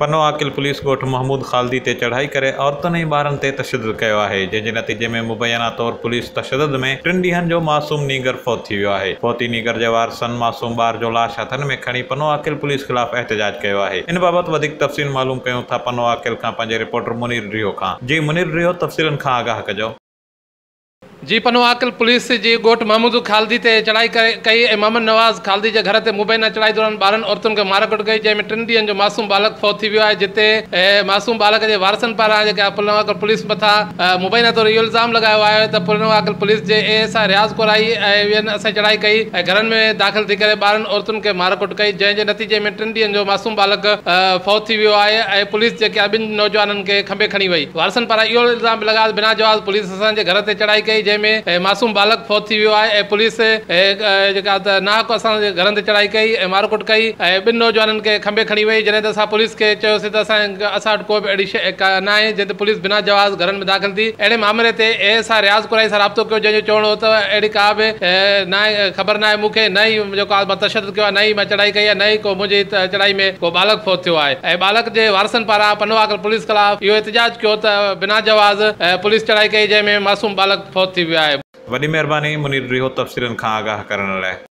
Pano Aqil police ڳوٺ محمود خالدي تي چڙهائي ڪري عورتن ۽ ٻارن تي تشدد ڪيو آهي، جنهن جي نتيجي ۾ مبينا طور پوليس تشدد ۾ ٽن ڏينهن جو معصوم نينگر فوت ٿي ويو آهي. فوتي نينگر جي وارثن معصوم ٻار جو لاش هٿن ۾ کڻي پنوعاقل پوليس خلاف احتجاج ڪيو آهي. ان بابت وڌيڪ تفصيل معلوم ڪيون ٿا پنوعاقل کان پنهنجي رپورٽر منير ڊيهو کان. جي منير ڊيهو تفصيلن کان آگاهه ڪجو. جي پنوعاقل پوليس جي ڳوٺ محمود خالدي تي چڙهائي ڪئي ۽ محمد نواز خالدي جي گهر تي مبينا چڙهائي دوران ٻارن عورتن کي مارڪٽ ڪئي جنهن ۾ ٽن ڏينهن جو معصوم ٻالڪ فوت ٿي ويو آهي جتي معصوم ٻالڪ جي وارثن پاران جيڪا پنوعاقل پوليس مٿان مبينا طور اهو الزام لڳايو آهي ته پنوعاقل پوليس جي A S I Riaz Korai ۽ ٻين اسان چڙهائي ڪئي ۽ گهرن ۾ داخل ٿي ڪري ٻارن عورتن کي مارڪٽ ڪئي جنهن جي نتيجي ۾ ٽن ڏينهن جو معصوم ٻالڪ فوت ٿي ويو آهي ۽ پوليس جيڪا ٻن نوجوانن کي کنڀي کڻي وئي وارثن پاران اهو الزام به لڳايو ته بنا جواز پوليس اسان جي گهر تي چڙهائي ڪئي جنهن ۾ معصوم ٻالڪ فوت ٿي ويو آهي ۽ پوليس جيڪا ته ناحق اسان جي گهرن تي چڙهائي ڪئي ۽ مارڪٽ ڪئي ۽ ٻن نوجوانن کي کنڀي کڻي وئي جڏهن ته اسان پوليس کي چيوسين ته اسان اسان وٽ ڪو به اهڙي شيء ڪا نه آهي جنهن تي پوليس بنا جواز گهرن ۾ داخل ٿي اهڙي مامري تي اي ايس I Riaz Korai سان رابطو ڪيو جنهن جو چوڻ هو ته اهڙي ڪا به ناهي خبر ناهي مون کي نه ئي جيڪو آهي مان تشدد ڪيو آهي نه ئي مان چڙهائي ڪئي آهي نه ئي ڪو منهنجي چڙهائي ۾ ڪو ٻالڪ فوت ٿيو آهي ۽ ٻالڪ جي وارثن پاران پنوعاقل پوليس خلاف اهو احتجاج ڪيو ته بنا جواز پوليس چڙهائي ڪئي جنهن ۾ معصوم ٻالڪ فوت ٿي ويو آهي. وڏي مهرباني منير ريهو تفصيلن کان آگاهه ڪرڻ لاء.